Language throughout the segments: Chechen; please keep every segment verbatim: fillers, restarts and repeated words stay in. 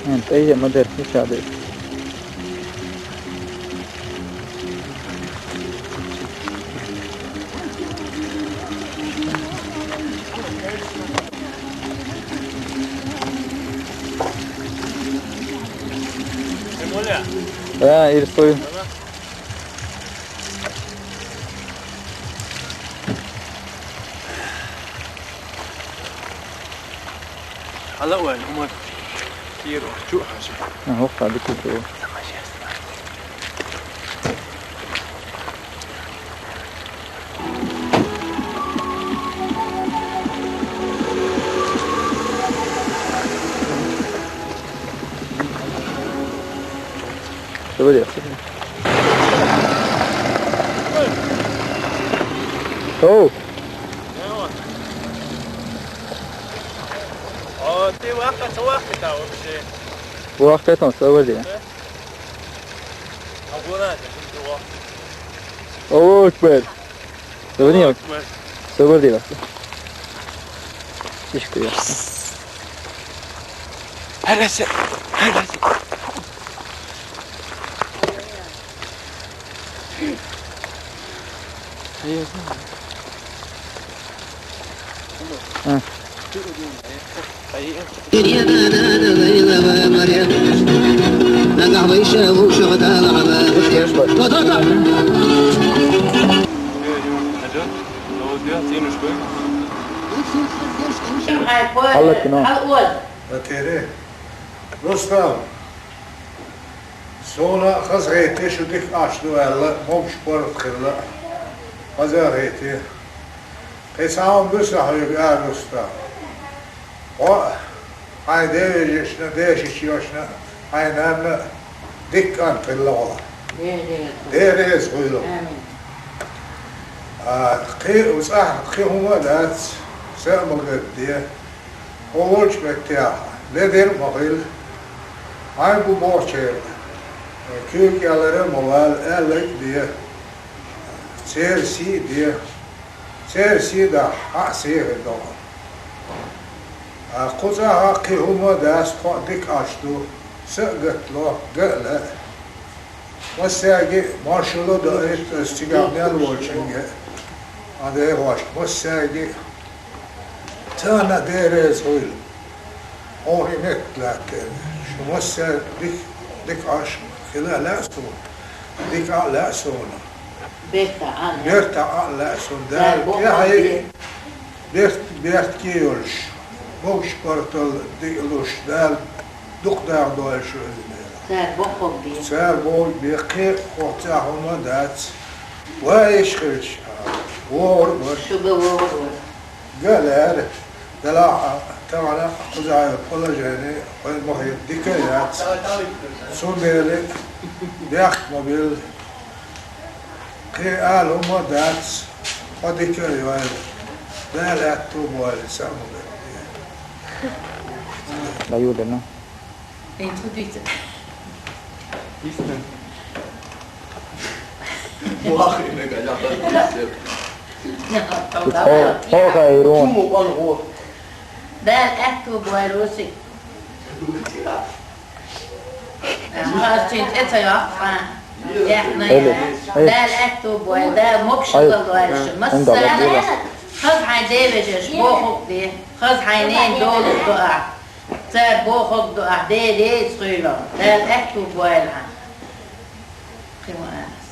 ХӀанз тӀайа ма дара, мича дара. А, ирсой. هلا وين عمر؟ كثير وحشو حاجة. آه، وقع بكل شيء. شو بدي أحكي؟ أوه. اه، تي واقع سواقي تاع وقتي. واقع تاع سواقي. ابونا، اوه اكبر. سواقي. اكبر. سواقي. ايش كده؟ هلا س-، هلا س-، هيا. ها. الله يكرمك. هتيري. رستم. Суна хаза гӀайти шу дика Ӏаш ду аьлла, могуш-паргӀат хилла. Хаза гӀайти. Кхин цхьа хӀума буьсахь хьоьга ара, Рустам. Хьо а, хьайн ден вежаршна, ден шичашна, хьайн нанна дика кӀант хилла хьо. Дера реза хуьлда. Амин. А, кхин, цӀахь кхин хӀума а дац, са а ма гатде. Хьо волчу меттехь ледара а ма хила, хьайн бу бохучеран куьйга кӀелара а ма вала, аьлларг а де, церан сий а де, церан сий дахь, хьан а сий хир ду хьуна. Кху цӀахь кхин хӀума а дац, тхо а дика Ӏаш ду, са а гатдо, ган а лаьа. Массаьрга а маршалла а доуьйту аса цигахь мел волчуьнга а, хьан дехошка массаьрга а. Царна а Дела реза хуьлда, хьо хӀинца метта лаьттина. Шу массаьрга дика, дика Ӏаш хила а лаьа суна, дика Ӏа а лаьа суна. Бертахь Ӏа а лаьа. Бертахь Ӏа а лаьа суна. Дала тӀаьхье берт, бертке а йолуш, могуш-паргӀаталла дика луш, Дала дукха даха дойла шу иза, Дела. Цара бохург бе. Цара бохург бе, кхин а хӀума дац. Вай иша хилча, вогӀур а вара. Шу ган вогӀур а вара. Ган а лаьара, делахь а, тахана а кхузахь йолу положение вайн ма хета, дика а яц. Цундела бехк ма билла. Кхин ала хӀума а дац, хьо дика а йойла. Дала аьтто а бойла, са а ма гатде. Аюда, ну. Эй, ту дийца. Истина. Вахина галя. Хо-, хо хайрун. Чуму къан гӀо. Дала аьтто а бойла, Руси. Хаза цуьнан тӀе ца йоккху хьан. Яхна. Дала аьтто а бойла, Дала могушалла лойла шу. Массарна хаза хьайн ден вежарш бохург де, хаза хьайн ненан долу а до ахь. Цара бохург до ахь, Дела реза хуьлда, Дала аьтто а бойла хьан. Кхин ма ас.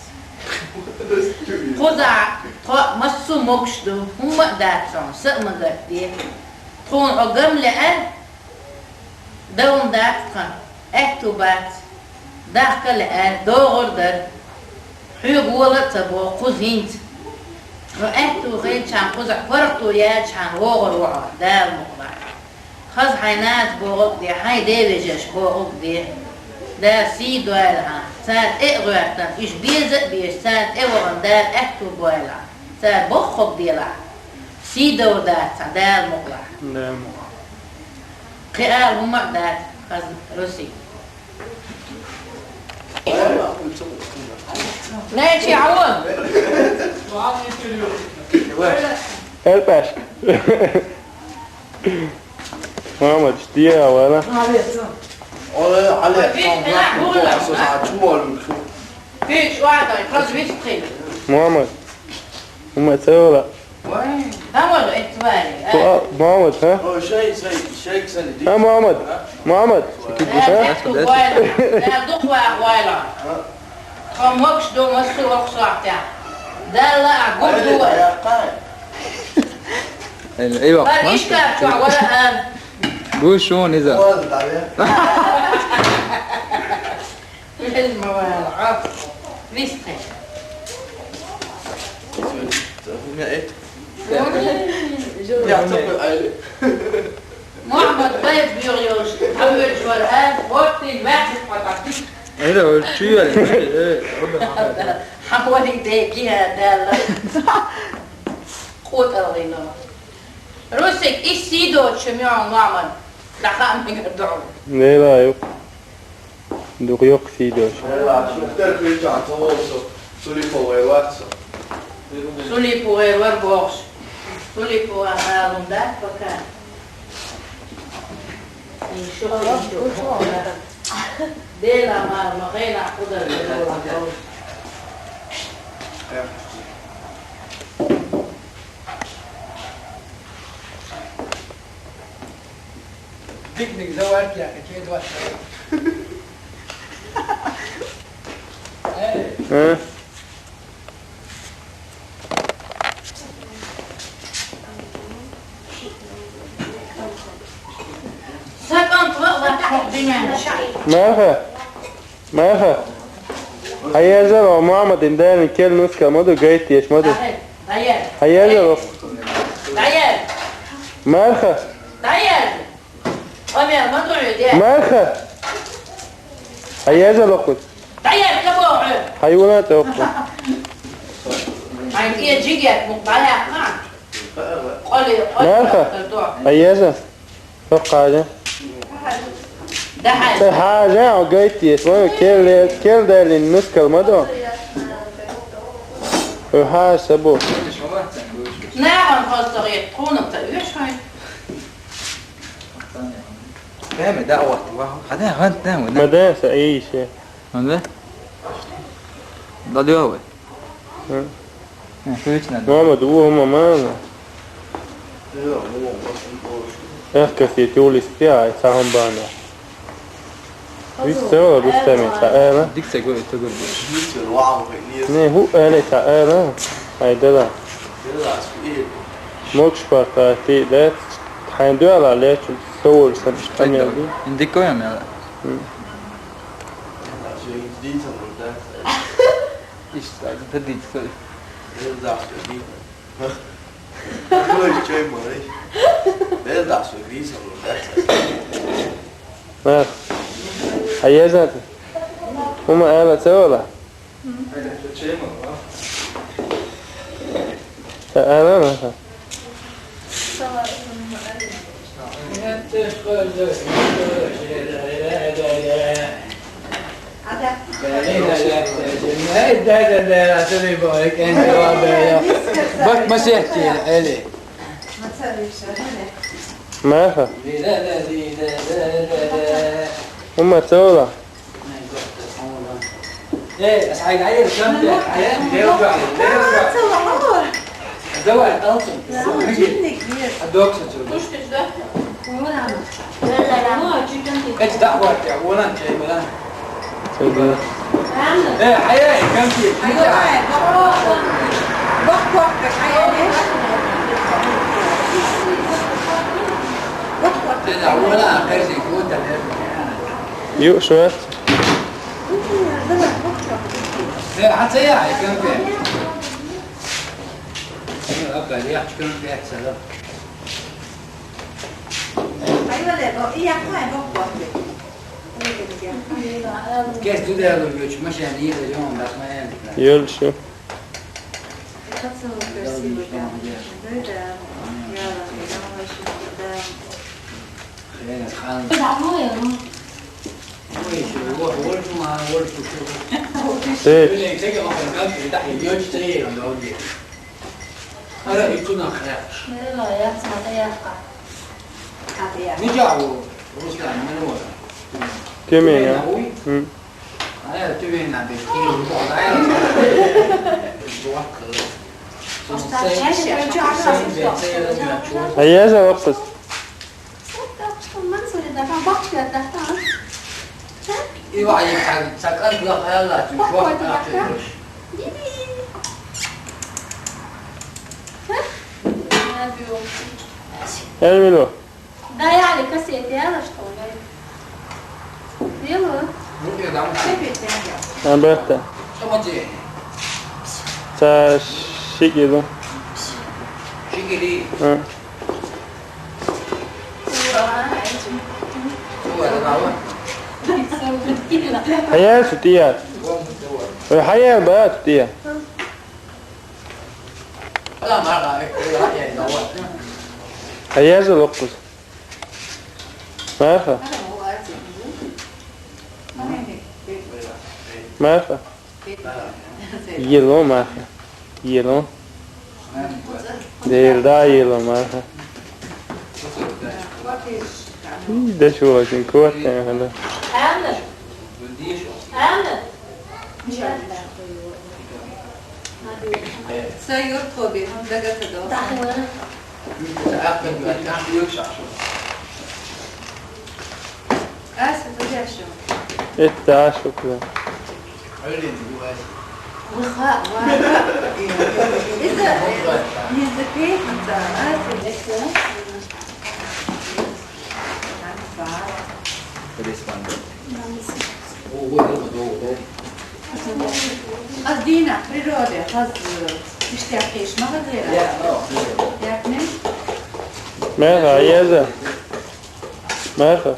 Кхузахь тхо массо а могуш ду, хӀумма а дац хьуна, са а ма гатде. Тхуна хьо ган лаьа, Давна дац тхан, аьтту бац, дахка а лаьа, догӀур дара. Хьоьга вола а ца боху кхуза хӀинца. Хьо аьтту хилчхьана, кхузахь паргӀато яьлчхьана вогӀур ву хьо, Дала мукъалахь. Хаза хьайн нанас бохург а де, хьайн ден вежарша бохург а де. Дала сий дойла хьан, царна тӀе а гӀоьртина, уьш беза а безаш, царна тӀе а вахана, Дала аьтту бойла хьан. Цара бохург делахь, сий довр дац хьан, Дала мукъалахь. Дала мукъалахь. Кхин ала хӀумма а дац, хаза Руси. Нечи, Ӏаво! Элпаш. Мамочка, дела, вала. Ола, Али, Вист, там, ина, там, гула. Там, там, там, там, Вист, вала, каз вист хин. Мамочка, ума цевала. Ой, да, вот, это твари, а? Ва-, Мамочка, а? О, шей, шей, шей, кстати, ди-, А, Мамочка, а? Мамочка, ты Да, будешь, а? да, да, да, да, да. Хьо могуш ду массо а окху сохьтехь. Далла а гур ду вай. Эл, эй, вахт, Баришка массо а? Чохь вара ан. Гуш шуна иза. Эл ма вала, а? Вистхи. Мухьаммад, бай буьгӀа йолуш, хьан вуьйш вара, а? Вортин ваьхьа кхатӀа. Эра, чу яра? Хьан варий дегига даьлла? КъотӀалгӀина. Русик, и сий доцучу муьгӀал Мухьаммад, дӀахаа мегар ду хьуна. Лела ю. Дукха йоккха сий доцуш. Лела, шу дерг хилчахь ца волу со, Сулиповой вац со. Сулиповой вар бохуш. Сулипован алун дац пока. Дела ма, ма гӀайна кхудар. Дикниг заварки яхи, ке двадцать. Э? Марха! Марха! Хьан еза ван Мухьаммадин Делан керла нускал ма ду, гайта еш ма ду. Хьан еза ван? Марха! Хьан еза ван кхуьнга? Хьан юна а цӀе ван кхуьнга? Марха! Хьан еза? Хьо хьажа? Ца хьажа, хьо гайта еш ма ду, керла, керла Делан нускал ма ду. Хьо хьажа ца бу. Нахана хӀоссагӀе тхуна ца оьшу хьайн. Даме да а вахта, ваха, хьан да гӀант да вай? Ма да, са ийше. ХӀунда? ДӀадоьгӀу вай. Хьуьйцу нана. Мама, ду хӀума мана. Эхкасий тулис тӀе ай, цхьа хӀума бана. Вист ца вала, вист ца меца, ала? Дика ца го, это го. Не, хӀу ала, ца ала? Ай, дала. Могуш парта ти дац, хьайн дуьхьал лечу, со волуш сан иштта мел ду. Индико я мел. Иштта, ца дийца со. Ха. Хьан еза? ХӀума ала ца вала? Ца ала, ма ха. Бак масехтина, Эли. Маха. ХӀума ца вала? Э, ас хьайга Ӏайра, кам де, Ӏайра, левга, левга. Давай, алсам. Ма, жинник вер. А докса чу. Кучтиш, да? Эц дахватя, вон чай бала. Э, хьая, кам де. Э, вон, каждый год, наверное. Ю, шо? Э, хьан ца яхьа, кам де? Э, апа, яхча кам де, ца да. Кес ду дела лучу машина, ира, жон, дас ма ян. Йолчу. Как он красивый, да. Да, да. Я, я, я, я, я. Эй. Ара, иту нах яхаш. Эй, ла, яц ма тӀе яккха. Мича ву, Руслан, мила вара? Тюмень, а? Тюмень вуй? М. Ай, Тюмень надо, Киев, Богдан. Хьаяза воккхаза? Иван, ца, ца кӀант лакхара латт, шоаш тӀаккха. Эрвило. Да, я ли кассета, я что ли? Дело. Амберта. Ца шикилу. Шикили. А. Хьаял цу тӀе. Ой, хьаял ба цу тӀе. Хьаял воккхаза. Марха. Марха. Ело, Марха. Ело. Дел да ело, Марха. М, да чего очень коротко, да. Са юрт хоби, хьуна дагатадо. Аса, дудяшо. Это шукра. Ваха, ваха. Иза, иза петница, аса. Аз дина природа, аз иштяхкеш магадера. Яхне? Марха, Хьаяза. Марха.